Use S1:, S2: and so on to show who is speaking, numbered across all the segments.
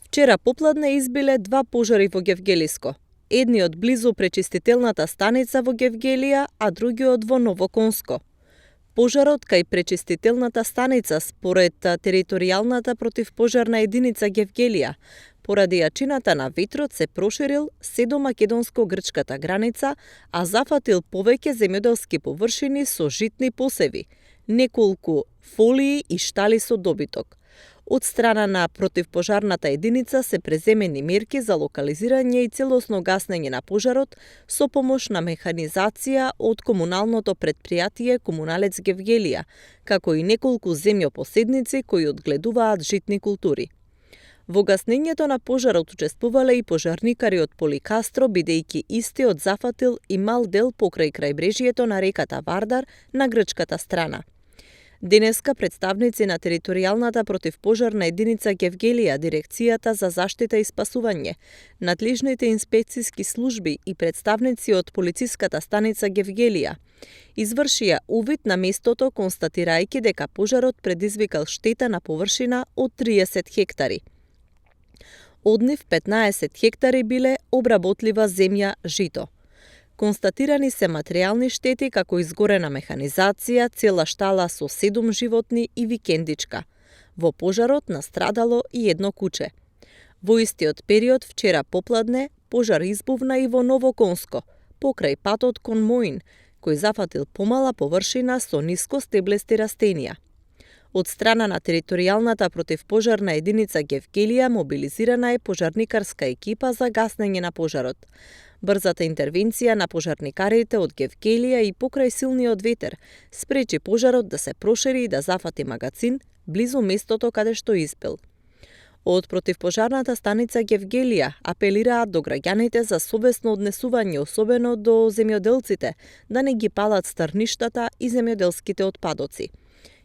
S1: Вчера попладне избиле 2 пожари во Гевгелиско. Едниот близу пречистителната станица во Гевгелија, а другиот во Новоконско. Пожарот кај пречистителната станица според територијалната противпожарна единица Гевгелија, поради јачината на ветрот се проширил се до македонско-грчката граница, а зафатил повеќе земјоделски површини со житни посеви, неколку фолии и штали со добиток. Од страна на противпожарната единица се преземени мерки за локализирање и целосно гаснење на пожарот со помош на механизација од комуналното претпријатие Комуналец Гевгелија, како и неколку земјопоседници кои одгледуваат житни култури. Во гаснењето на пожарот учествувале и пожарникари од Поликастро, бидејќи истиот зафатил и мал дел покрај крајбрежјето на реката Вардар на грчката страна. Денеска представници на територијалната противпожарна единица Гевгелија, Дирекцијата за заштита и спасување, надлежните инспекциски служби и представници од полициската станица Гевгелија извршија увид на местото, констатирајќи дека пожарот предизвикал штета на површина од 30 хектари. Од нив 15 хектари биле обработлива земја жито. Констатирани се материјални штети како изгорена механизација, цела штала со 7 животни и викендичка. Во пожарот настрадало и едно куче. Во истиот период вчера попладне пожар избувна и во Новоконско, покрај патот кон Моин, кој зафатил помала површина со ниско стеблести растенија. Од страна на територијалната противпожарна единица Гевгелија мобилизирана е пожарникарска екипа за гаснење на пожарот. Брзата интервенција на пожарникарите од Гевгелија и покрај силниот ветер спречи пожарот да се прошири и да зафати магацин близу местото каде што испел. Од противпожарната станица Гевгелија апелираат до граѓаните за совесно однесување, особено до земјоделците, да не ги палат старништата и земјоделските отпадоци.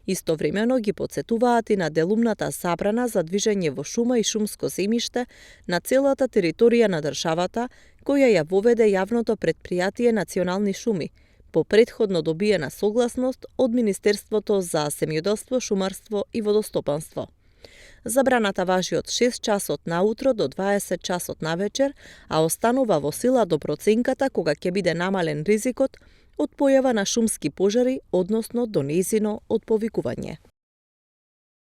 S1: Истовремено ги потсетуваат и на делумната забрана за движење во шума и шумско земјиште на целата територија на државата, која ја воведе јавното претпријатие Национални шуми, по претходно добиена согласност од Министерството за земјоделство, шумарство и водостопанство. Забраната важи од 6 часот наутро до 20 часот навечер, а останува во сила до проценката кога ќе биде намален ризикот од појава на шумски пожари, односно до нејзино отповикување.